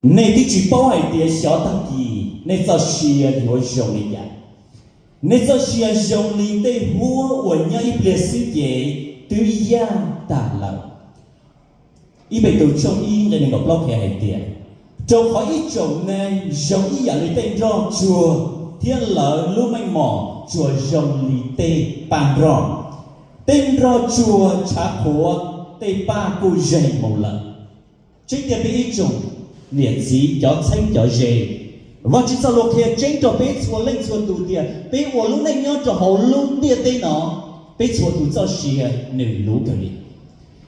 Nej twb tsis paub hais tias xyov tag kis nej txoj sia yuav zoo li cas. Nej txoj sia zoo li tej huab uas nyob ib pliag xwb ces twb yaj tag lawm. Ib Petus tshooj ib nqe nees nkaum plaub qhia hais tias, rau qhov ib tsoom neeg zoo ib yam li tej nroj tsuag, thiab lawv lub meej mom tsuas zoo li tej paj nroj. Tej nroj tsuag tshav qhuav, tej paj kuj zeeg mus lawm. Tseeb tiag peb ib tsoom niam txiv cov txheeb cov ze, Vajtswv txoj lus qhia tseeb rau peb txhua leej txhua tus tias peb ua lub neej nyob rau hauv lub ntiaj teb no, peb txhua tus txoj sia nws luv kawg li.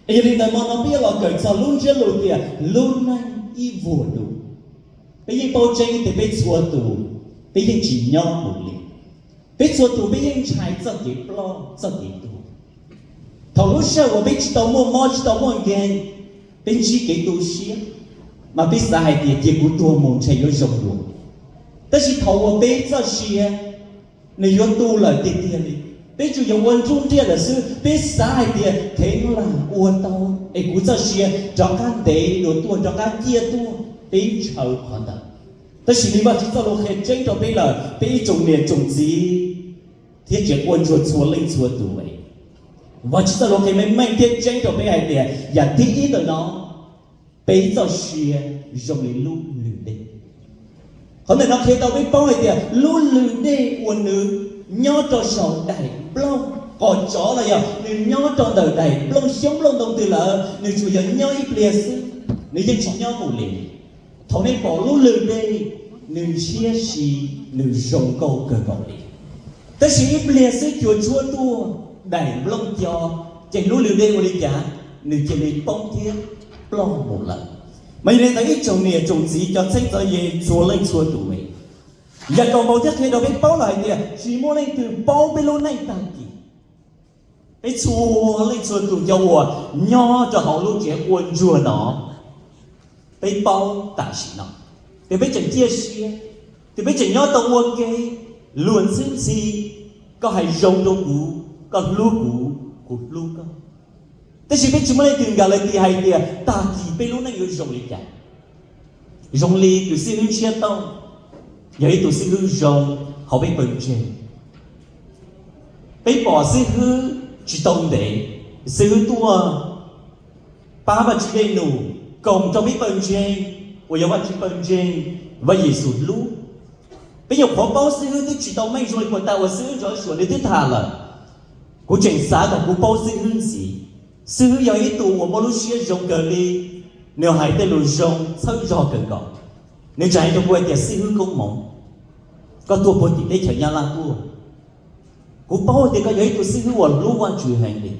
Es yog li ntawd hmo no peb yuav los kawm txog lub ntsiab lus tias lub neej ib vuag dua. Peb yeej paub tseeb tias peb txhua tus, peb yeej tsis nyob mus li. Peb txhua tus peb yeej ntshai txoj kev ploj txoj kev tuag. Thaum lub sij hawm uas peb tsis tau muaj mob tsis tau muaj nkeeg, peb ntsib kev tu siab, mas peb xav hais tias cia kuv tuag mus ntshe yuav zoo dua. Tab sis thaum uas peb txoj sia nws yuav tu lawm tiag tiag li, peb tsuas yog ua nruj nriaj lawm xwb, peb xav hais tias kheev lam ua tau es kuv txoj sia rov qab ntev dua tuaj, rov qab ciaj tuaj, peb ntshaw qhov ntawd. Tab sis li Vajtswv txoj lus qhia tseeb rau peb lawm, peb ib tsoom niam tsoom txiv thiab tsev quaj ntsuag txhua leej txhua tus, Vajtswv txoj lus qhia meej meej thiab tseeb rau peb hais tias yam thib ib ntawm no, peb txoj sia zoo li lub lwg dej. Qhov ntawm no qhia tau peb paub hais tias lub lwg dej uas nws nyob rau saum daim nplooj qos tsov los yog nws nyob rau ntawm daim nplooj xyoob nplooj ntoo twg lawm, nws tsuas yog nyob ib pliag xwb, nws yeej tsis nyob mus li. Thaum nej pom lub lwg dej, nws ntshiab si, nws zoo nkauj kawg nkaus li. Tab sis ib pliag xwb cua tshuab tuaj, daim nplooj co, ces lub lwg dej ua li cas? Nws cia li poob thiab ploj mus lawm. Mas yog li ntawd ib tsoom niam tsoom txiv cov txheeb cov ze txhua leej txhua tus, Yakaunpaus thiaj qhia rau peb paub lawm hais tias tsis muaj leej twg paub peb lub neej tag kis. Peb txhua leej txhua tus cov uas nyob rau hauv lub tsev quaj ntsuag no, peb paub tam sim no tias peb tseem ciaj sia, tias peb tseem nyob tau ua ke, luag ntxhwb ntxhi, koj hais zoo rau kuv, koj hlub kuv, kuv hlub koj. Tab sis peb tsis muaj leej twg nkag lawv tias hais tias tag kis peb lub neej yuav zoo li cas. Zoo li tus xib hwb Ntshiab Tooj, yog ib tug xib hwb zoo hauv peb pawg ntseeg. Peb pom xib hwb tsis tau ntev, xib hwb tuaj pab Vajtswv dej num koom rau peb pawg ntseeg uas yog Vajtswv pawg ntseeg, Vaj Yexus hlub. Peb nyuam qhuav paub xib hwb twb tsis tau meej zoo li puag ta uas xib hwb Ntxhov Suam nws twb tham lawm. Kuv tseem xav kom kuv paub xib hwb ntxiv. Xib hwb yog ib tug uas muaj lub siab zoo kawg li, nws hais tej lus zoo txhawb zog kawg nkaus. Nws tseem hais rau kuv hais tias, xib hwb Koob Hmoov, koj tuaj puag tim teb chaws Nyab Laj tuaj, kuv paub tias koj yog ib tug xib hwb uas hlub Vajtswv heev li.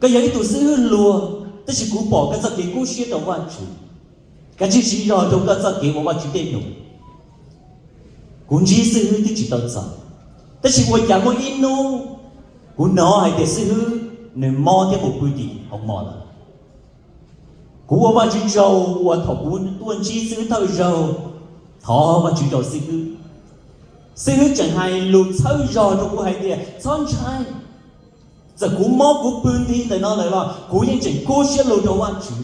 Koj yog ib tug xib hwb luag, tab sis kuv pom koj txoj kev kub siab rau Vajtswv. Kav tsij siv zog rau koj txoj kev ua Vajtswv dej num. Kuv ntsib xib hwb twb tsis tau txaus, tab sis ua cas muaj ib hnub kuv hnov hais tias xib hwb nws mob thiab mus pw tim hoov mos lawm. Kuv ua Vajtswv tsaug uas thaum kuv tuaj ntsib xib hwb thawj zaug, thov Vajtswv rau xib hwb. Xib hwb tseem hais lus txhawb zog rau kuv hais tias, txhob ntshai, txawm kuv mob kuv pw nti ntawm no lawm los kuv yeej tseem kub siab lug rau Vajtswv.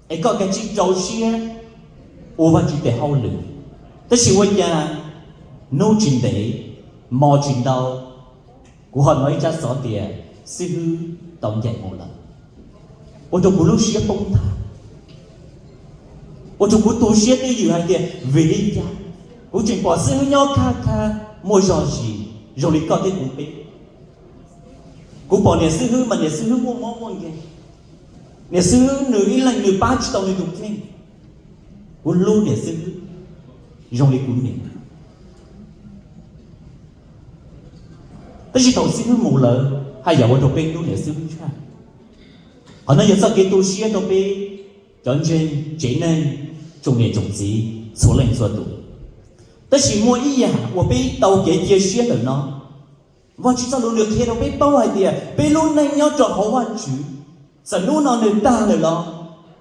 Es koj kav tsij rau siab ua Vajtswv tes hauj lwm. Tab sis ua cas hnub tsis ntev, hmo tsis ntau, kuv ho hnov ib tsab xov tias xib hwb tau ncaim mus lawm. Ua rau kuv lub siab poob nthav, ua rau kuv tu siab twj ywm hais tias vim li cas kuv tseem pom xib hwb nyob khaj khaj muaj zog zis zoo li koj thiab kuv peb. Kuv pom niam xib hwb mas niam xib hwb muaj mob muaj nkeeg, niam xib hwb nws ib leeg nws pab tsis tau nws tus kheej. Kuv hlub niam xib hwb zoo li kuv niam. Tab sis thaum xib hwb mus lawm, haj yam ua rau peb hlub niam xib hwb tshaj. Qhov no yog txoj kev tu siab rau peb cov ntseeg tsev neeg, tsoom niam tsoom txiv txhua leej txhua tus. Tab sis muaj ib yam uas peb tau kev cia siab ntawm no. Vajtswv txoj lus nws qhia rau peb paub hais tias peb lub neej nyob rau hauv Vajtswv, txawm hnub no nws tag lawm los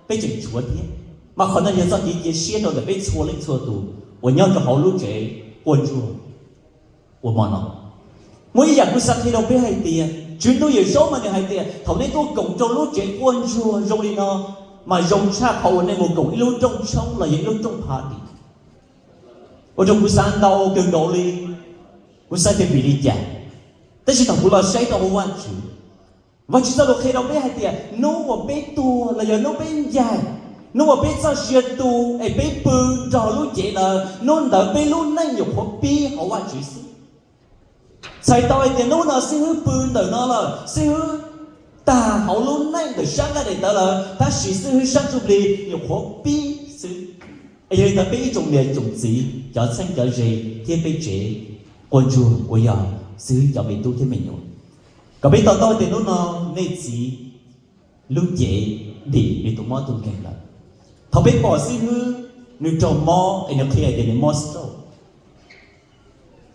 peb tseem tshuav thiab. Mas qhov no yog txoj kev cia siab rau ntawm peb txhua leej txhua tus uas nyob rau hauv lub tsev quaj ntsuag uas hmo no. Muaj ib yam kuv xav qhia rau peb hais tias Tswv Ntuj Yawm Saub mas nws hais tias thaum nej tuaj koom rau lub tsev quaj ntsuag zoo li no, mas zoo tshaj qhov uas nej mus koom ib lub rooj tshoob los yog ib lub rooj party. Ua rau kuv xav ntau kawg nkaus li, kuv xav tias vim li cas. Tab sis thaum kuv los saib rau hauv Vajtswv, Vajtswv txoj lus qhia rau peb hais tias hnub uas peb tuag los yog hnub peb ncaig, hnub uas peb txoj sia tu es peb pw nrog lub cev lawm, hnub ntawd peb lub neej nyuam qhuav pib hauv Vajtswv xwb. Txhais tau hais tias hnub no xib hwb pw ntawm no lawm, xib hwb tag hauv lub neej ntawm sab nqaij daim tawv lawm, tab sis xib hwb sab ntsuj plig nyuam qhuav pib xwb. Es yog li ntawd peb ib tsoom niam tsoom txiv, cov txheeb cov ze thiab peb tsev quas ntsuag uas yog xib hwb cov me tub thiab me nyuam, kom peb to taub tias hnub no nej txiv lub cev dim nws tus mob tus nkeeg lawm. Thaum peb pom xib hwb nws raug mob es nws qhia hais tias nws mob stroke,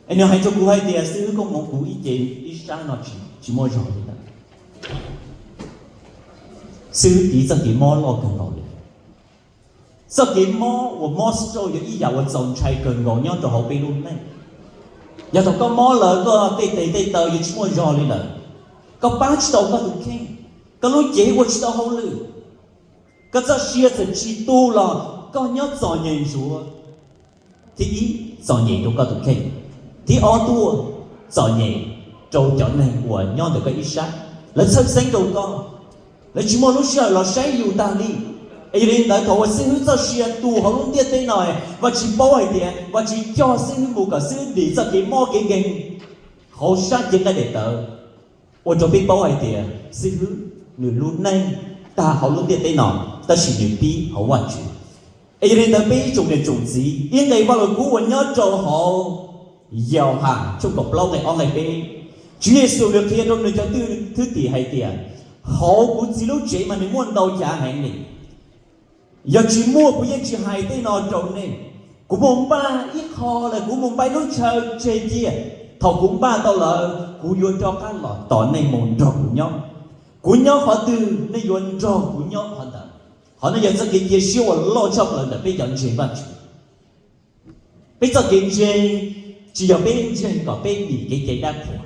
es nws hais rau kuv hais tias, xib hwb, koj mus kuv ib ce ib sab no tsis muaj zog li lawm. Xib hwb tiv txoj kev mob loj kawg nkaus li. Txoj kev mob uas mob stroke yog ib yam uas txaus ntshai kawg nkaus nyob rau hauv peb lub neej. Yog thaum koj mob lawm koj tej tes tej taw yuav tsis muaj zog li lawm, koj pab tsis tau koj tus kheej, koj lub cev ua tsis tau hauj lwm, koj txoj sia txawm tsis tu los koj nyob txom nyem ntsuav. Thib ib, txom nyem rau koj tus kheej. Thib ob tuaj, txom nyem rau cov neeg uas nyob ntawm koj ib sab, lawv txhawj xeeb rau koj, lawv tsis muaj lub sij hawm los saib yus tag li. Es yog li ntawd thaum uas xib hwb txoj sia tu hauv lub ntiaj teb no, Vajtswv paub hais tias Vajtswv coj xib hwb mus kom xib hwb dim txoj kev mob kev nkeeg hauv sab cev nqaij daim tawv, ua rau peb paub hais tias xib hwb nws lub neej tag hauv lub ntiaj teb no, tab sis nws pib hauv Vajtswv. Es yog li ntawd peb ib tsoom niam tsoom txiv, ib nqe Vaj Lus Kub uas nyob rau hauv Yauhas tshooj kaum plaub nqe ob nqe peb, Tswv Yexus nws qhia rau nws cov thwj tim hais tias, hauv kuv txiv lub tsev mas nws muaj ntau chav heev li. Yog tsis muaj kuv yeej tsis hais tej no rau nej. Kuv mus npaj ib qho lawm, kuv mus npaj ib lub chaw tseg cia. Thaum kuv npaj tau lawm kuv yuav rov qab los tos nej mus nrog kuv nyob. Kuv nyob qhov twg nej yuav nrog kuv nyob qhov ntawd. Qhov no yog txoj kev cia siab uas loj tshaj plaws ntawm peb cov ntseeg Vajtswv. Peb txoj kev ntseeg tsis yog peb ntseeg kom peb dim kev cai dab qhuas.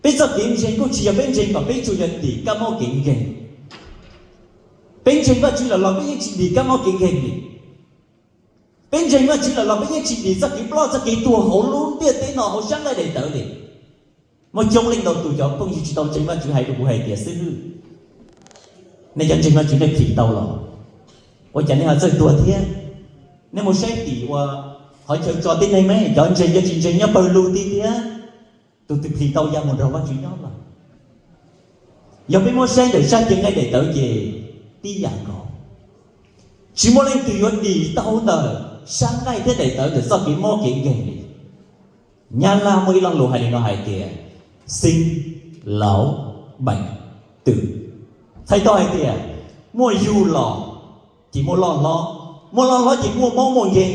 Peb txoj kev ntseeg kuj tsis yog peb ntseeg kom peb tsuas yog dim kab mob kev nkeeg. Peb ntseeg Vajtswv lawm los peb yeej tsis dim kab mob kev nkeeg li. Peb ntseeg Vajtswv lawm los peb yeej tsis dim txoj kev ploj txoj kev tuag hauv lub ntiaj teb no hauv sab nqaij daim tawv li. Muaj coob leej ntau tus cov phooj ywg tsis tau ntseeg Vajtswv hais rau kuv hais tias, xib hwb, nej cov ntseeg Vajtswv nej phim tau los, ua cas nej ho txawj tuag thiab? Nej mus saib tim ua qhov chaw tso tib neeg me, cov ntseeg cov tsis ntseeg nyob pawg lug tiag tiag. Tus twg phim tau ya mus nrog Vajtswv nyob lawm? Yog peb muab saib ntawm sab cev nqaij daim tawv ces tib yam nkaus. Tsis muaj leej twg yuav dim tau ntawm sab nqaij thiab daim tawv ntawm txoj kev mob kev nkeeg li. Nyab Laj muaj ib lo lus hais li no hais tias, sinh,老, bệnh, tử. Txhais tau hais tias, muaj yug los ces muaj loj hlob, muaj loj hlob ces muaj mob muaj nkeeg,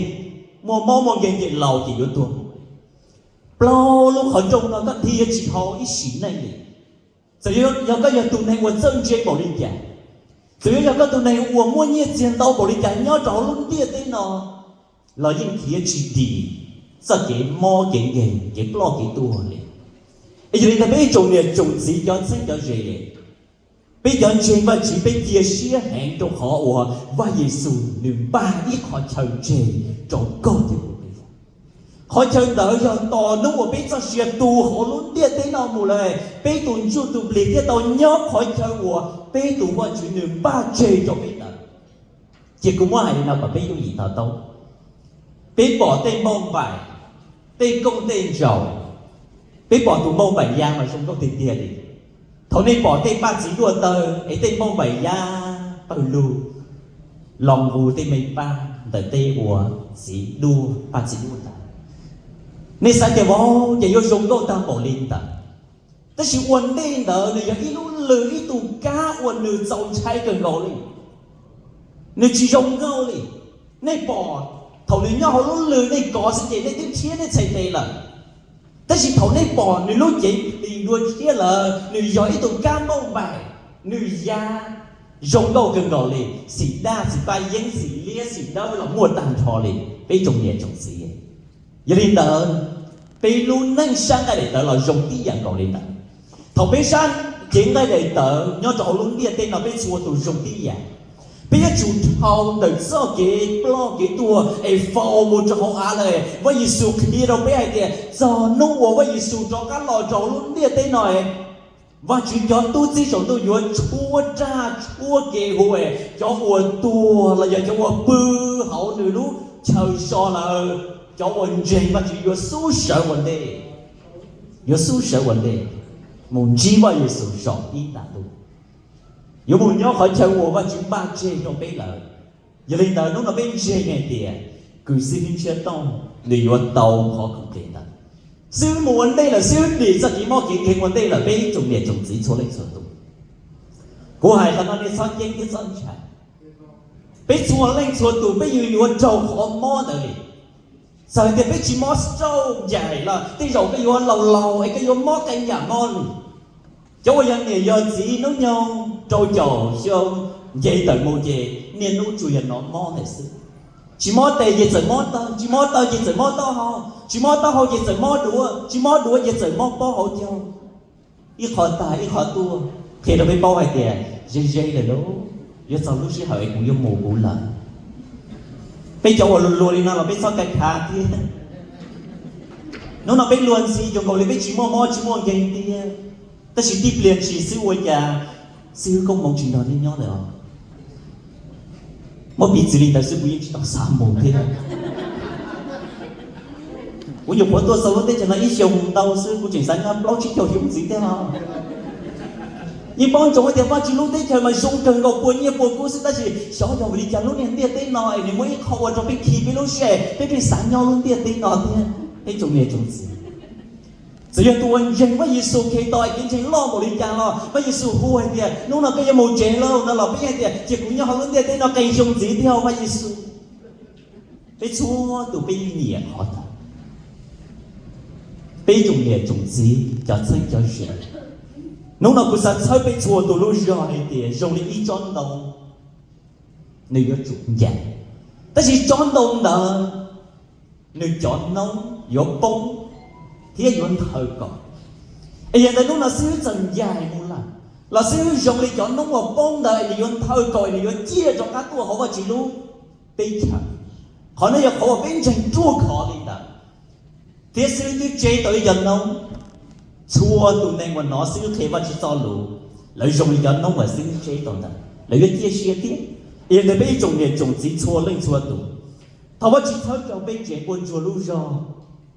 muaj mob muaj nkeeg ces laus ces yuav tuag. Plaub lub qhov rooj no koj dhia tsis dhau ib sim neej li. Txawm yog koj yog tus neeg uas txawj ntse npaum li cas, txawm yuav yog koj tus neeg uas muaj nyiaj txiag ntau npaum li cas nyob rau hauv lub ntiaj teb no, los yeej khiav tsis dim txoj kev mob kev nkeeg kev ploj kev tuag li. Es yog li ntawd peb ib tsoom niam tsoom txiv cov txheeb cov ze, peb cov ntseeg Vajtswv peb cia siab heev rau qhov uas Vaj Yexus nws npaj ib qho chaw tseg rau koj thiab kuv peb. Qhov chaw ntawd yog tos hnub uas peb txoj sia tu hauv lub ntiaj teb no mus lawm, peb tus ntsuj tus plig thiaj tau nyob qhov chaw uas peb tus Vajtswv nws npaj tseg rau peb ntawd. Ces kuv muab hais li no kom peb yooj yim to taub. Peb pom tej npauj npaim, tej kooj tej ntsaum, peb pom tus npauj npaim ya mas zoo nkauj tiag tiag li. Thaum nej pom tej paj txiv duaj taw es tej npauj npaim ya pawg lug los nqus tej me paj ntawm tej uas txiv duaj, paj txiv duaj ntawd, nej xav tias vauv, ces yuav zoo nkauj tag npaum li ntawd. Tab sis ua ntej ntawd nws yog ib lub lws, ib tug kab uas nws txaus ntshai kawg nkaus li. Nws tsis zoo nkauj li. Nej pom, thaum nws nyob hauv lub lws nej kov xwb ces nej twb rhiab nej txhais tes lawm. Tab sis thaum nej pom nws lub cev plis dua tshiab lawm, nws yog ib tug kab npauj npaim, nws ya zoo nkauj kawg nkaus li, xim daj xim paj yeeb xim liab xim dawb los muaj tag nrho li, peb tsoom niam tsoom txiv. Yog li ntawd, peb lub neej sab nqaij daim tawv los zoo tib yam nkaus li ntawd. Thaum peb sab cev nqaij daim tawv nyob rau hauv lub ntiaj teb no peb txhua tus zoo tib yam, Peb yuav tsum dhau ntawm txoj kev ploj kev tuag es faus mus rau hauv av lawm. Vaj Yexus qhia rau peb hais tias txog hnub uas Vaj Yexus rov qab los rau lub ntiaj teb no, Vajtswv cov tub txib saum ntuj yuav tshuab raj tshuab kev hu, cov uas tuag los yog cov uas pw hauv nws lub chaw so lawm, cov uas ntseeg Vajtswv yuav xub sawv ua ntej, yuav xub sawv ua ntej mus ntsib Vaj Yexus saum ib nta ntuj, yuav mus nyob qhov chaw uas Vajtswv npaj tseg rau peb lawm. Yog li ntawd hnub no peb ntseeg hais tias kws xib hwb Ntshiab Tooj nws yuav tau qhov khoom phem ntawd. Xib hwb mus ua ntej lawm, xib hwb dim txoj kev mob kev nkeeg ua ntej lawm. Peb ib tsoom niam tsoom txiv txhua leej txhua tus, kuv hais qhov no nej txhob ceeb thiab txhob ntshai. Peb txhua leej txhua tus peb yuav yuav raug qhov mob ntawd li. Txawm hais tias peb tsis mob stroke ncaim los tej zaum koj yuav laus laus es koj yuav mob qee yam mob li. Cov uas yog niam yog txiv hnub nyoog rau caum xyoo nce tawm mus ces niaj hnub tsuas yog hnov mob ntawm xwb. Tsis mob tes ces txawm mob taw, tsis mob taw ces txawm mob taub hau, tsis mob taub hau ces txawm mob duav, tsis mob duav ces txawm mob pob hauv caug. Ib qho tag ib qho tuaj, qhia rau peb paub hais tias ze ze lawm lauj, yuav txog lub sij hawm es kuv yuav mus kuv lawm. Peb cov uas luag luag li no los peb txhob khav khav thiab. Hnub no peb luag ntxhi zoo nkaus li peb tsis muaj mob tsis muaj nkeeg tiag, tab sis tib pliag ntshis xwb ua cas xib hwb Koob Hmoov tsis nrog nej nyob lawm os. Muab piv txwv li ntawd xwb kuv yeej tsis tau xav mus thiab. Kuv nyuam qhuav tuaj txog lub teb chaws no ib xyoos ntau xwb kuv tseem xav nyob plaub tsib caug xyoo ntxiv thiab os. Yeej paub ntsoov tias Vajtswv lub teb chaws mas zoo kawg nkaus puas nyiaj puas kub xwb, tab sis xyov yog vim li cas lub niag ntiaj teb no es nws muaj ib qho ua rau peb khi peb lub siab, peb pheej xav nyob lub ntiaj teb no thiab. Peb tsoom niam tsoom txiv, txawm yog tus uas ntseeg Vajyexus Khetos es kev ntseeg loj npaum li cas los Vajyexus hu hais tias hnub no koj yuav mus tsev lauj no los peb yeej hais tias cia kuv nyob hauv lub ntiaj teb no qee xyoo ntxiv thiab os Vajyexus. Peb txhua tus peb yeej nyiam qhov ntawd. Peb tsoom niam tsoom txiv cov txheeb cov ze, hnub no kuv xav txhawb peb txhua tus lub zog hais tias zoo li ib tsob ntoo, nws yuav tsum ncaim, tab sis tsob ntoo ntawd nws cov noob yuav poob thiab yuav nthaw kaum. Es yog ntawd hnub no xib hwb txawm ncaim mus lawm los xib hwb zoo li cov noob uas poob ntawd es nws yuav nthaw kaum es nws yuav ciaj rov qab tuaj hauv Vajtswv lub teb chaws. Qhov no yog qhov uas peb ntseeg ruaj khov li ntawd. Thiab xib hwb twb tseb tau ib co noob. Txhua tus neeg uas hnov xib hwb qhia Vajtswv txoj lus, lawv zoo li cov noob uas xib hwb tseb tau ntawd, lawv yuav ciaj sia thiab. Yog ntawd peb ib tsoom niam tsoom txiv txhua leej txhua tus, thov Vajtswv txhawb rau peb ntseeg ua ntsuag lub zog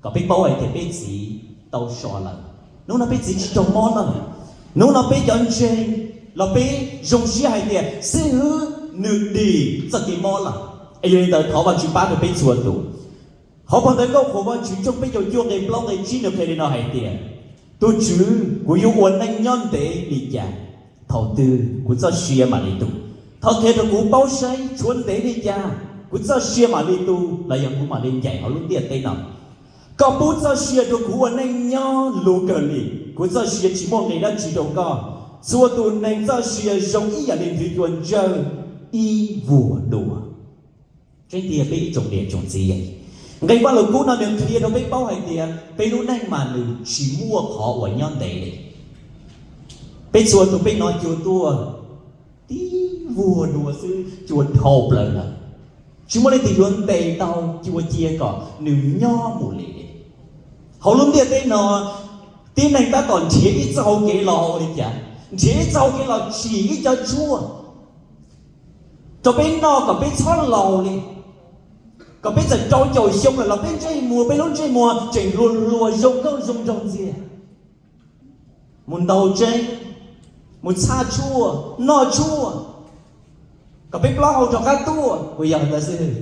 kom peb paub hais tias peb txiv tau so lawm. Hnub no peb txiv tsis raug mob lawm. Hnub no peb cov ntseeg los peb zoo siab hais tias xib hwb nws dim txoj kev mob lawm. Es yog li ntawd thov Vajtswv pab rau peb txhua tus. Hauv phau ntawv Nkauj Qhuas Vajtswv tshooj peb caug cuaj nqe plaub nqe tsib nws qhia li no hais tias, Tus Tswv, kuv yuav ua neej nyob ntev li cas, thaum twg kuv txoj sia mam li tu? Thov qhia rau kuv paub saib tshuav ntev li cas kuv txoj sia mam li tu los yog kuv mam li ncaim hauv lub ntiaj teb no. Koj pub txoj sia rau kuv ua neej nyob luv kawg li, kuv txoj sia tsis muaj nqis dab tsi rau koj. Txhua tus neeg txoj sia zoo ib yam li nthwv cua ntsawj ib vuag dua. Tseeb tiag peb ib tsoom niam tsoom txiv, nqe Vajluskub no nws qhia rau peb paub hais tias peb lub neej mas nws tsis muaj qhov uas nyob ntev li. Peb txhua tus peb hnov cua tuaj tib vuag dua xwb cua dhau plaws lawm. Tsis muaj leej twg yuav ntes tau cua cia kom nws nyob mus li. Hauv lub ntiaj teb no, tib neeg tab tom nrhiav ib txoj hau kev los ua li cas, nrhiav ib txoj hau kev los tsim ib co tshuaj rau peb noj kom peb txhob laus li, kom peb txawm rau caum xyoo lawm los peb ntsej muag, peb lub ntsej muag tseem hluas hluas zoo nkauj zoo nraug ntxiag. Mus ntaus tseeb, mus txhaj tshuaj, noj tshuaj, kom peb plaub hau rov qab tuaj, puas yog ntawd xwb?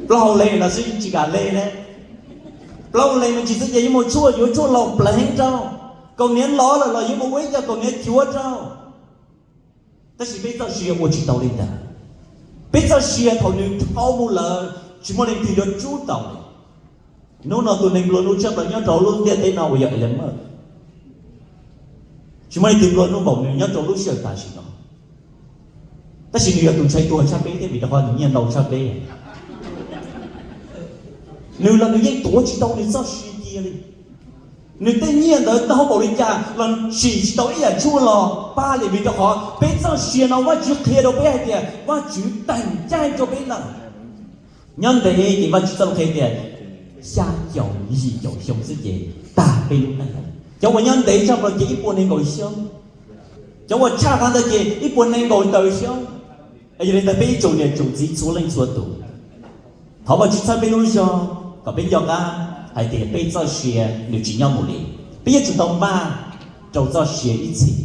Plaub hau le los xwb tsis kam le ne. Plaub hau le mas tsis txawj ces yuav mus tshuaj, yuav tshuaj laus pleev rau. Kaus hniav lov lawm los yuav mus ua ib co kaus hniav cuav rau. Tab sis peb txoj sia ua tsis tau li ntawd. Peb txoj sia thaum nws dhau mus lawm tsis muaj leej twg yuav rub tau li. Hnub no tus neeg nplua nuj tshaj plaws nyob rau lub ntiaj teb no uas yog Elon Musk. Tsis muaj leej twg nplua nuj npaum nws nyob rau lub sij hawm tam sim no. Tab sis nws yog tus ntshai tuag tshaj peb thiab vim rau qhov nws nyiaj ntau tshaj peb. Nws los nws yeej tuav tsis tau nws txoj sia cia li. Nws tej nyiaj ntawd ntau npaum li cas los sim tsis tau ib yam tshuaj los pab li, vim rau qhov peb txoj sia no Vajtswv qhia rau peb hais tias Vajtswv teem caij rau peb lawm. Nyob ntev ces Vajtswv txoj lus qhia tias xya caum yim caum xyoo xwb ces tag peb lub neej lawm. Cov uas nyob ntev tshaj plaws ces ib puas nees nkaum xyoo, cov uas tshaj qhov ntawd ces ib puas nees nkaum tawm xyoo. Yog li ntawd peb ib tsoom niam tsoom txiv txhua leej txhua tus, thov Vajtswv txhawb peb lub zog kom peb nco qab hais tias peb txoj sia nws tsis nyob mus li, peb yuav tsum tau npaj rau txoj sia ib txhis.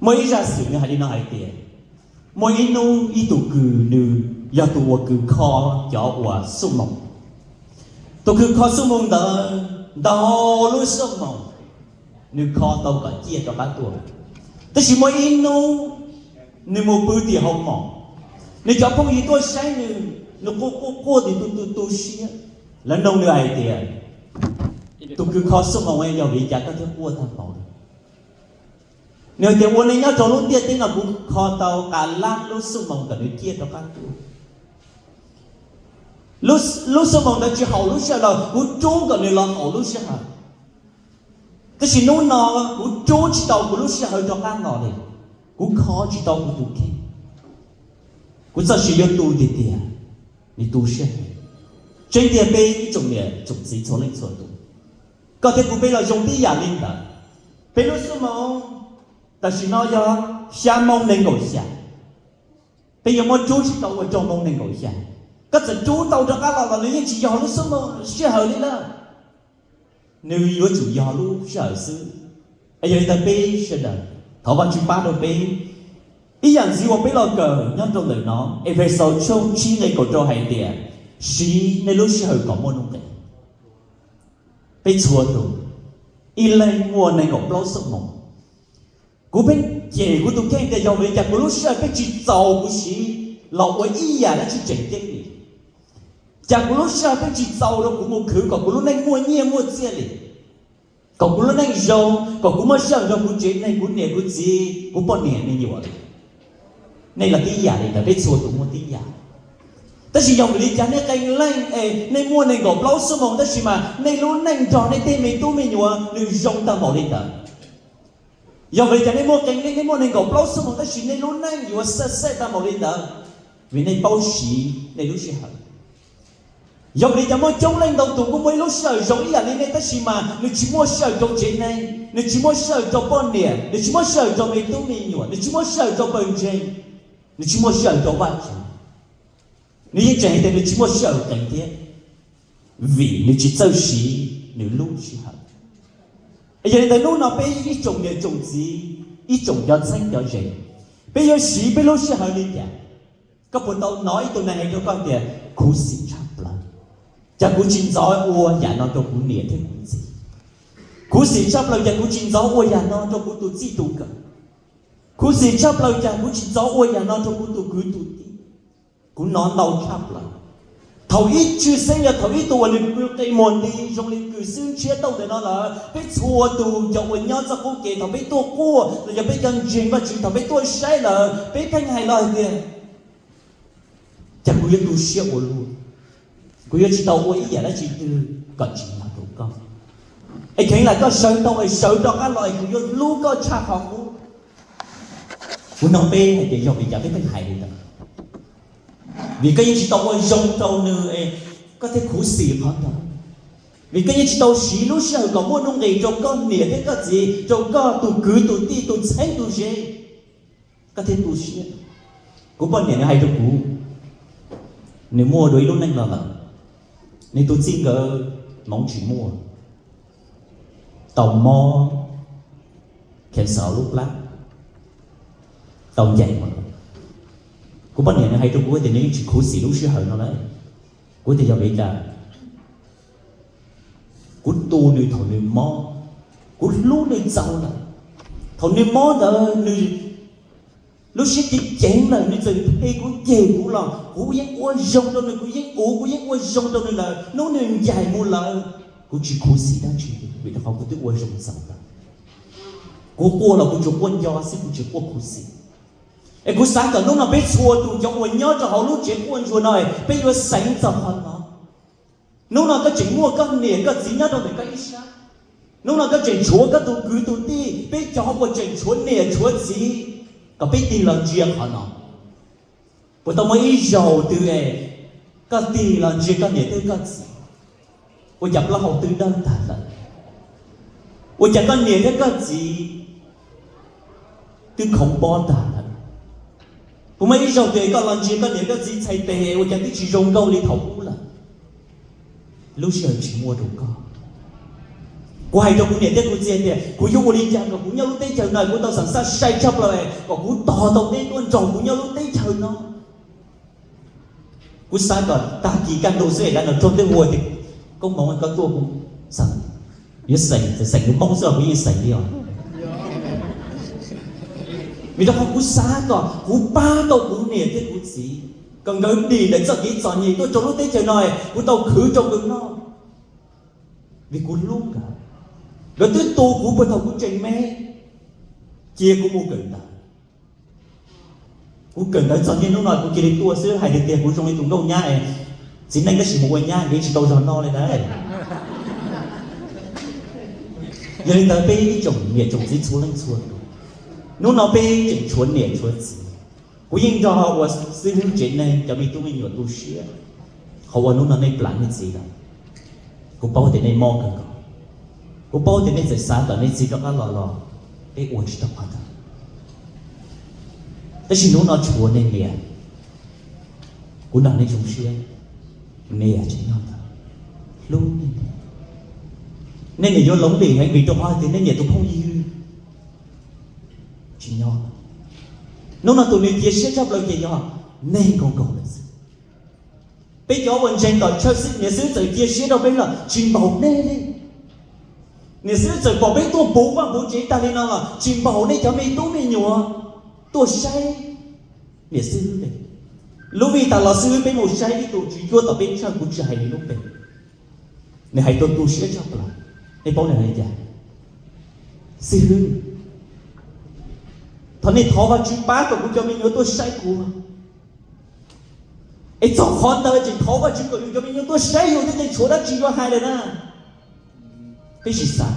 Muaj ib zaj xwm nws hais li no hais tias, muaj ib hnub ib tug kws nws yog tus uas kws kho cov uas xuj moos. Tus kws kho xuj moos ntawd ntau lub xuj moos nws kho tau kom ciaj rov qab tuaj. Tab sis muaj ib hnub nws mus pw tim hauv mom, nws cov phooj ywg tuaj saib nws, nws quaj quaj quaj tim tu tu tu siab. Lawv nug nws hais tias, tus kws kho xuj moos, yog vim li cas koj thiaj quaj tag npaum? Nws hais tias, ua neej nyob rau lub ntiaj teb no kuv kho tau qas lab lub xuj moos kom nws ciaj rov qab tuaj. Lub xuj moos ntawd tsis haum lub sij hawm los kuv rub kom nws los haum lub sij hawm. Tab sis hnub no kuv rub tsis tau kuv lub sij hawm rov qab los li. Kuv kho tsis tau kuv tus kheej. Kuv txoj sia yuav tu tiag tiag, nws tu siab heev. Tseeb tiag peb ib tsoom niam tsoom txiv txhua leej txhua tus, koj thiab kuv peb los zoo tib yam li ntawd. Peb lub xuj moos tam sim no yog xya moo nees nkaum xya, peb yuav muab rub tsis tau ua rau moo nees nkaum xya. Koj txawm rub tau rov qab los los nws yeej tsis yog lub xuj moos sij hawm li lawm. Nws yuav tsum yog lub sij hawm xwb. Yog li ntawd peb sawv daws thov Vajtswv pab rau peb. Ib yam ntxiv uas peb los kawm nyob rau ntawm no, Efexaus tshooj tsib nqe kaum rau hais tias, siv nej lub sij hawm kom muaj nuj nqis. Peb txhua tus, ib leeg muaj nees nkaum plaub xuj moos. Kuv pheej cem kuv tus kheej tias yog vim li cas kuv lub sij hawm pheej tsis txaus kuv siv los ua ib yam dab tsi tseem ceeb li. Cas kuv lub sij hawm pheej tsis txaus rau kuv mus khwv kom kuv lub neej muaj nyiaj muaj txiaj li, kom kuv lub neej zoo, kom kuv muaj sij hawm nrog kuv tsev neeg, kuv niam kuv txiv, kuv poj niam me nyuam li. Nej los tib yam li ntawd, peb txhua tus muaj tib yam. Tab sis yog vim li cas nej qee leej es nej muaj nees nkaum plaub xuj moos tab sis mas nej lub neej nrog nej tej me tub me nyuam nws zoo tag npaum li ntawd? Yog vim li cas nej muaj qee leej nej muaj nees nkaum plaub xuj moos tab sis nej lub neej yuav xaj xaj tag npaum li ntawd? Vim nej paub siv nej lub sij hawm. Yog vim li cas muaj coob leej ntau tus kuj muaj ib lub sij hawm zoo ib yam li nej tab sis mas nws tsis muaj sij hawm rau tsev neeg, nws tsis muaj sij hawm rau poj niam, nws tsis muaj sij hawm rau me tub me nyuam, nws tsis muaj sij hawm rau pawg ntseeg, nws tsis muaj sij hawm rau Vajtswv. Nws yeej tseem hais tias nws tsis muaj sij hawm qees thiab, vim nws tsis txawj siv nws lub sij hawm. Yog li ntawd hnub no peb ib tsoom niam tsoom txiv, ib tsoom cov txheeb cov ze, peb yuav siv peb lub sij hawm li cas? Koj puas tau hnov ib tug neeg hais rau koj tias khuv xim tshaj plaws, cas kuv tsis ntxov ua yam no rau kuv niam thiab kuv txiv? Khuv xim tshaj plaws, cas kuv tsis ntxov ua yam no rau kuv tus txij tus nkawm? Khuv xim tshaj plaws, cas kuv tsis ntxov ua yam no rau kuv tus kwv tus tij? Kuv hnov ntau tshaj plaws. Thaum ib tshwj xeeb yog thaum ib tug uas nws pw qe muag nti zoo li kws xwb ntshiab tauj ntawm no lawm, peb txhua tus cov uas nyob txoj qub kev thaum peb tuaj quaj los yog peb cov ntseeg Vajtswv thaum peb tuaj saib lawm peb pheej hais los hais tias, cas kuv yuav tu siab ua luaj, kuv yuav tsis tau ua ib yam dab tsi twg kom tsim nyog rau koj. Es kheev lam koj sawv ntau es sawv rov qab los es kuv yuav hlub koj tshaj qhov qub. Kuv nug peb hais tias yog vim li cas peb pheej hais li ntawd? Vim koj yeej tsis tau ua zoo rau nws es koj thiaj khuv xim qhov ntawd. Vim koj yeej tsis tau siv lub sij hawm kom muaj nuj nqis rau koj niam thiab koj txiv, rau koj tus kwv tus tij, tus txheeb tus ze, koj thiaj tu siab. Kuv poj niam nws hais rau kuv, nws muaj dua ib lub neej no lawm, nws tus txij nkawm hmoov tsis muaj, tau mob cancer lub plab, tau ncaim mus lawm. Kuv poj niam nws hais rau kuv tias nws yeej tsis khuv xim lub sij hawm no lawm. Kuv tias yog vim li cas? Kuv tu nws thaum nws mob, kuv hlub nws txaus lawm. Thaum nws mob ntawd nws lub siab ceev ceev lawm, nws txawm phem kuv ceg kuv los kuv yeej ua zoo rau nws, kuv yeej uv, kuv yeej ua zoo rau nws lawm. Hnub nws ncaim mus lawm, kuv tsis khuv xim dab tsi vim rau qhov kuv twb ua zoo txaus lawm. Kuv quaj los kuv tsuas quaj nco xwb, kuv tsis quaj khuv xim. Es kuv xav kom hnub no peb txhua tus cov uas nyob rau hauv lub tsev quaj ntsuag no, peb yuav xeev txog qhov no. Hnub no koj tseem muaj koj niam koj txiv nyob rau ntawm koj ib sab, Hnub no koj tseem tshuav koj tus kwv tus tij, peb cov uas tseem tshuav niam tshuav txiv, kom peb tig los ntsia qhov no. Puas tau muaj ib zaug twg es koj tig los ntsia koj niam thiab koj txiv, ua cas plaub hau twb dawb tag lawm? Ua cas koj niam thiab koj txiv twb khoov pob tag lawm? Puas muaj ib zaug twg es koj los ntsia koj niam koj txiv txhais tes ua cas twb tsis zoo nkauj li thaum ub lawm? Lub sij hawm tsis muaj rau koj. Kuv hais rau kuv niam thiab kuv txiv tias, kuv yuav ua li cas kom kuv nyob lub teb chaws no, kuv tau xav xav sai tshaj plaws kom kuv tos tau peb tuaj nrog kuv nyob lub teb chaws no. Kuv xav kom tag kis kaj ntug xwb es dab no rog twb hu tias, Koob Hmoov, koj tuaj kuv xeem, yuav xeem, xeem kuv Hmoob xwb los kuv yeej xeem li os. Vim rau qhov kuv xav kom kuv pab tau kuv niam thiab kuv txiv, kom nkawd dim ntawm txoj kev txom nyem tuaj rau lub teb chaws no, kuv tau khwv rau nkawd noj. Vim kuv hlub nkawd, nkawd twb tu kuv puag thaum kuv tseem me, cia kuv mus kawm ntawv. Kuv kawm ntawv txog niaj hnub no kuv cia li tuaj xwb, hais tiag tiag kuv zoo li tus nkauj nyab es txiv neej tab sis mus ua nyab nkev tsis tau zog no li ntawd. Yog li ntawd peb ib tsoom niam tsoom txiv txhua leej txhua tus, hnub no peb tseem tshuav niam tshuav txiv. Kuv yeej nrog ua xib hwb tsev neeg cov me tub me nyuam tu siab qhov uas hnub no nej plam nej txiv lawm. Kuv paub tias nej mob kawg nkaus. Kuv paub tias nej txawm xav kom nej txiv rov qab los los peb ua tsis tau qhov ntawd. Tab sis hnub no tshuav nej niam, kuv nrog nej zoo siab, nej tseem nyob ntawd, hlub nej niam. Nej niam yuav lonely heev vim rau qhov tias nej niam tus phooj ywg tsis nyob. Hnub no tus nws cia siab tshaj plaws ces yog nej nkaus nkaus lawm xwb. Peb cov uas ntseeg kom chaw xib niam xib hwb txawm cia siab rau peb los tsis npaum nej li. Niam xib hwb txawm pom peb tuaj puv vaj puv tsev tag li no los tsis npaum nej cov me tub me nyuam tuaj saib niam xib hwb li. Lub vij tas los xib hwb peb mus saib ib tug tswv cuab tom peb tshawj, kuv tsis hais nws lub npe, nws hais tau tu siab tshaj plaws. Nej paub nws hais li cas? Xib hwb, thov nej thov Vajtswv pab kom kuv cov me nyuam tuaj saib kuv. Es txog qhov ntawd tseem thov Vajtswv kom yus cov me nyuam tuaj saib yus thiab, tshuav dab tsi yuav hais lawm na? Peb sim xav,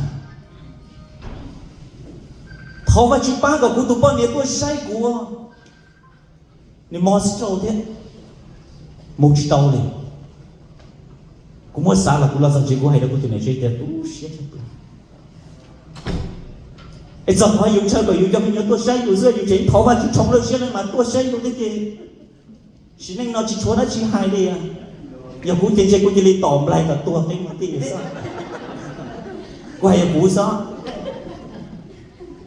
thov Vajtswv pab kom kuv tus poj niam tuaj saib kuv. Nws mob stroke thiab, mus tsis tau li. Kuv muab xav los kuv los txog tsev kuv hais rau kuv tus niam tsev tias tu siab tshaj plaws. Es txog qhov yus ntshaw kom yus cov me nyuam tuaj saib yus xwb, yus tseem thov Vajtswv tshoov lub siab no mas tuaj saib yus thiab ces sim neej no tsis tshuav dab tsi hais li. Yog kuv ces ntshe kuv cia li tos nplaig kom tuag qeeb mus tij xwb. Kuv hais yog kuv xwb,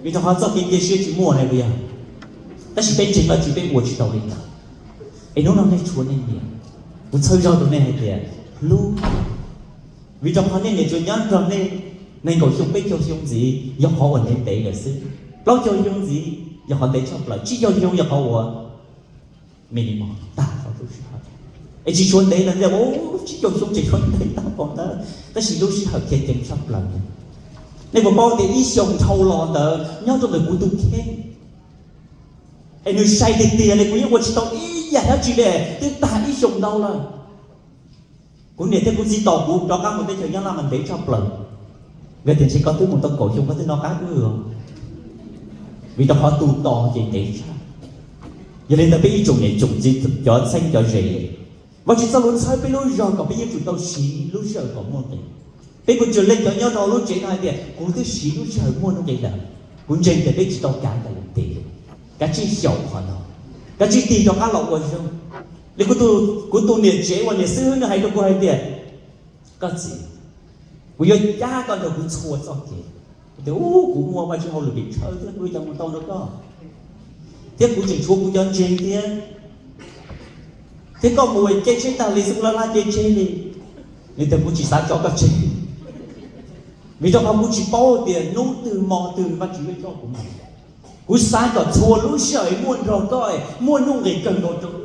vim rau qhov txoj kev cia siab tsis muaj na puas yog? Tab sis peb ntseeg Vajtswv peb ua tsis tau li ntawd. Es hnub no nej tshuav nej niam, kuv txhawb zog rau nej hais tias hlub, vim rau qhov nej niam tsuas nyob nrog nej nees nkaum xyoo peb caug xyoo ntxiv yog qhov uas ntev ntev lawm xwb. Plaub caug xyoo ntxiv yog qhov ntev tshaj plaws, tsib caug xyoo yog qhov uas minimum tag lub sij hawm. Es tsis tshuav ntev lawm tiag, tsib caug xyoo tseem tshuav ntev tag npaum ntawd, tab sis lub sij hawm khiav ceev tshaj plaws. Nej puas paub tias ib xyoos dhau los ntawd nyob rau ntawm kuv tus kheej, es nws sai tiag tiag li, kuv yeej ua tsis tau ib yam dab tsi li, twb tag ib xyoos ntau lawm. Kuv niam thiab kuv txiv tos kuv rov qab mus teb chaws Nyab Laj mas ntev tshaj plaws. Nkawd tias ntshe koj twb mus tau kaum xyoo koj twb noj qab wb os, vim rau qhov tus tos ces ntev tshaj. Yog li ntawd peb ib tsoom niam tsoom txiv cov txheeb cov ze, Vajtswv txoj lus txhawb peb lub zog kom peb yuav tsum tau siv lub sij hawm kom muaj nqis. Peb kuj tsis leej cov nyob rau lub tsev no hais tias kuv twb siv lub sij hawm muaj nqis lawm. Kuv ntseeg tias peb tsis tau kav nkaus tes, kav tsij xyaum qhov no, kav tsij tig rov qab los ua zoo. Li kuv tus niam tsev uas niam xib hwb nws hais rau kuv hais tias, koj txiv, kuv yuav cab koj nrog kuv txhua txoj kev. Tias u, kuv muaj Vajtswv hauj lwm pes tsawg thiab kuv yuav coj mus tau nrog koj, thiab kuv tseem tshuav kuv cov ntseeg thiab. Thiab koj mus ces tsheb tag li xwb kuv laj laj ces tsheb li. Nws tias kuv tsis xav tso koj tseg, vim rau qhov kuv tsis paub tias hnub twg hmo twg Vajtswv yuav coj kuv mus. Kuv xav kom txhua lub sij hawm muaj nrog koj, muaj nuj nqis kawg nkaus rau wb.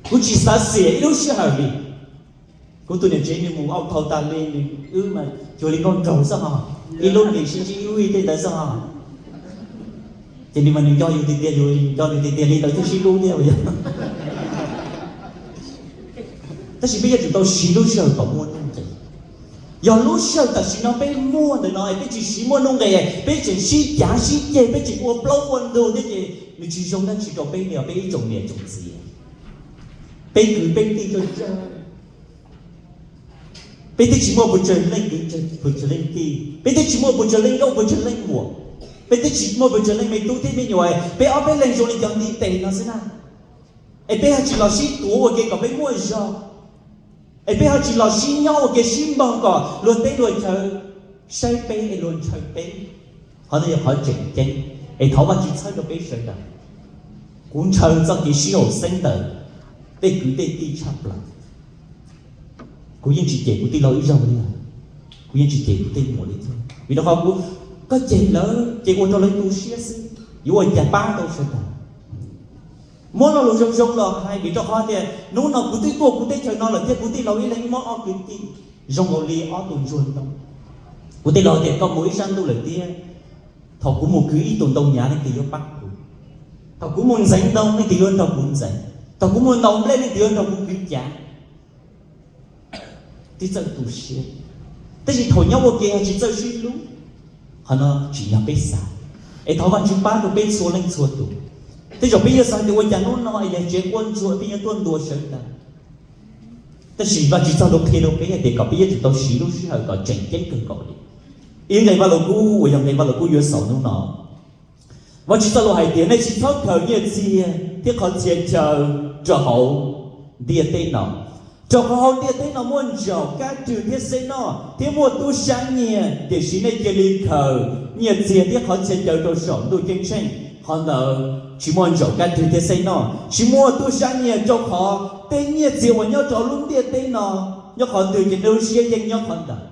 Kuv tsis xav xiam ib lub sij hawm li. Kuv tus niam tsev nws mus auj thau tas li, nws wb mas cuag li nkauj nraug xwb ho, ib lub ntim sib ntsib ib lub ib tej ntawd xwb ho. Ces nws mas nws nco yus tiag tiag, yus nco nws tiag tiag li ntawd thiaj sib hlub thiab yog. Tab sis peb yuav tsum tau siv lub sij hawm kom muaj nuj nqis. Yog lub sij hawm tam sim no peb muaj ntawm no es peb tsis siv muaj nuj nqis, peb tseem sib cav sib ceg, peb tseem ua plaub ua ntug thiab ces nws tsis zoo dab tsi rau peb li os peb ib tsoom niam tsoom txiv. Peb kwv peb tij tuaj tsawg, peb twb tsis muaj pes tsawg leej kwv pes tsawg leej tij, peb twb tsis muaj pes tsawg leej nkauj pes tsawg leej muam, peb twb tsis muaj pes tsawg leej me tub thiab me nyuam, peb ob peb leeg zoo li cov ntiv tes no xwb na. Es peb ho tsis los sib tuav ua ke kom peb muaj zog, es peb ho tsis los sib nyob ua ke sib npaug kom luag teb luag chaw saib peb es luag ntshaw peb. Qhov no yog qhov tseem ceeb, es thov Vajtswv txhawb rau peb sawv daws. Kuv ntshaw txoj kev sib haum xeeb ntawm tej kwv tej tij tshaj plaws. Kuv yeej tsis cem kuv tij laug ib zaug li, kuv yeej tsis cem kuv tej muam li thiab, vim rau qhov kuv, koj cem lawv ces ua rau lawv tu siab xwb, yuav ua cas pab tau sawv daws. Muab lo lus zoo zoo los hais, vim rau qhov tias hnub no kuv twb tuaj kuv teb chaws no lawm thiab kuv tij laug ib leeg mob ob kwv tij zoo nkaus li ob tug ntsuag ntoo. Kuv tij laug tias koj mus ib sab ntuj lawm thiab, thaum kuv mus kwv ib tug ntoo nyav leej twg yuav pab kuv, thaum kuv mus ntxeev ntoo leej twg yuav nrog kuv ntxeev, thaum kuv mus ntaus nplej leej twg yuav nrog kuv kwv cav. Twb txawj tu siab, tab sis thaum nyob ua ke ho tsis txawj sib hlub. Qhov no tsis yog peb xav, es thov Vajtswv pab rau peb txhua leej txhua tus. Tej zaum peb yuav xav tias ua cas hnub no es yog tsev quaj ntsuag peb yuav tuaj ntuas sawv daws, tab sis Vajtswv txoj lus qhia rau peb hais tias kom peb yuav tsum tau siv lub sij hawm kom tseem ceeb kawg nkaus li. Ib nqe Vaj Lug Kub uas yog nqe Vaj Lug Kub yuav xaus hnub no, Vajtswv txoj lus hais tias nej tsis txhob khaws nyiaj txiag thiab qhov txhia chaw rau hauv ntiaj teb no, rau qhov hauv ntiaj teb no muaj ntsaum kab rwg thiab xeb noj thiab muaj tub sab nyiag, tiam sis nej cia li khaws nyiaj txiag thiab qhov txhia chaw rau saum ntuj ceeb tsheej. Qhov ntawd tsis muaj ntsaum kab rwg thiab xeb noj, tsis muaj tub sab nyiag, rau qhov tej nyiaj txiag uas nyob rau hauv lub ntiaj teb no, nyob qhov twg ces nej lub siab yeej nyob qhov ntawd.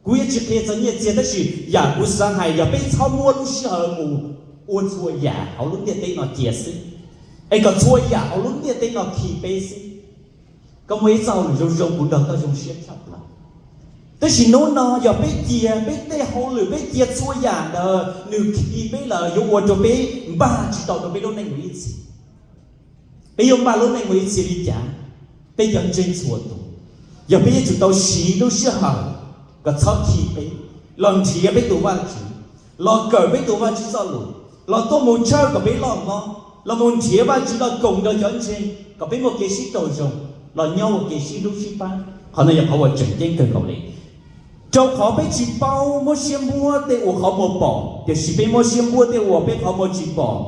Kuv yuav tsis qhia txog nyiaj txiag, tab sis yam kuv xav hais yog peb txhob muab lub sij hawm mus ua txhua yam hauv lub ntiaj teb no cia xwb, es kom txhua yam hauv lub ntiaj teb no khi peb xwb. Koj muaj ib txoj hauj lwm zoo zoo, kuv nrog koj zoo siab tshaj plaws. Tab sis hnub no yog peb cia peb tej hauj lwm, peb cia txhua yam ntawd nws khi peb lawm, yuav ua rau peb npaj tsis tau rau peb lub neej mus ib txhis. Peb yuav npaj lub neej mus ib txhis li cas? Peb cov ntseeg txhua tus, yog peb yuav tsum tau siv lub sij hawm kom txhob khi peb, los nrhiav peb tus Vajtswv, los kawm peb tus Vajtswv txoj lus, los tuaj mus tshawj kom peb loj hlob, los mus nrhiav Vajtswv los koom nrog cov ntseeg kom peb muaj kev sib raug zoo, los nyob ua ke sib hlub sib pab. Qhov no yog qhov uas tseem ceeb kawg nkaus li. Rau qhov peb tsis paub muab siab npuab tej uas qhov muag pom, tiam sis peb muab siab npuab tej uas peb qhov muag tsis pom.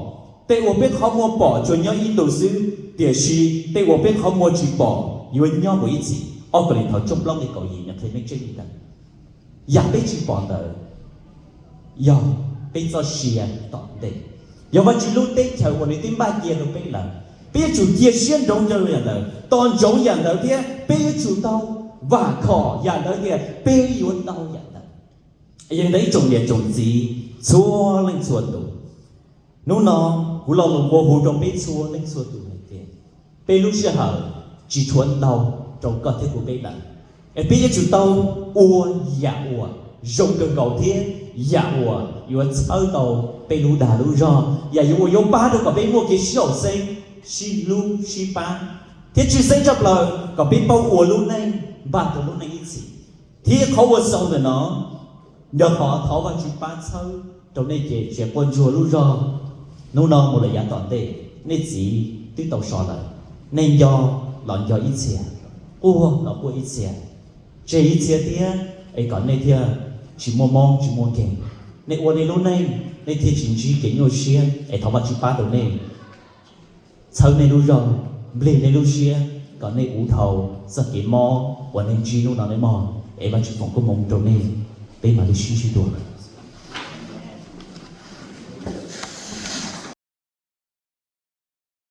Tej uas peb qhov muag pom tsuas nyob ib ntus xwb, tiam sis tej uas peb qhov muag tsis pom yuav nyob mus ib txhis. Ob Kauleethaus tshooj plaub nqe kaum yim nws qhia meej tseeb li ntawd. Yam peb tsis pom ntawd yog peb txoj sia tom ntej, yog Vajtswv lub teb chaws uas nws twb npaj cia rau peb lawm. Peb yuav tsum cia siab ntsoov rau yam ntawd, tos ntsoov yam ntawd thiab peb yuav tsum tau vam khom yam ntawd tias peb yuav tau yam ntawd. Yog li ntawd ib tsoom niam tsoom txiv txhua leej txhua tus, hnub no kuv lo lus nqua hu rau peb txhua leej txhua tus hais tias peb lub sij hawm tsis tshuav ntau rau koj thiab kuv peb lawm, es peb yuav tsum tau ua yam uas zoo kawg nkaus thiab yam uas yuav txhawb tau peb lub dag lub zog, yam uas yuav pab rau kom peb muaj kev sib haum xeeb, sib hlub sib pab, thiab tshwj xeeb tshaj plaws kom peb paub ua lub neej npaj rau lub neej ib txhis. Thiab qhov uas xaus ntawm no, yog qhov thov Vajtswv pab txhawb rau nej ces tsev quaj ntsuag lub zog hnub no mus lawm yav tom ntej, nej txiv twb tau so lawm, nej nco los nco ib txhia, quaj los quaj ib txhia, tseg ib txhia thiab, es kom nej thiaj tsis muaj mob tsis muaj nkeeg. Nej ua nej lub neej nej thiaj tsis ntsib kev nyuaj siab, es thov Vajtswv pab rau nej, txhawb nej lub zog, nplig nej lub siab kom nej uv dhau txoj kev mob uas nej ntsib hnub no nej mog. Es Vajtswv foom koob hmoov rau nej, peb mam li sib ntsib dua.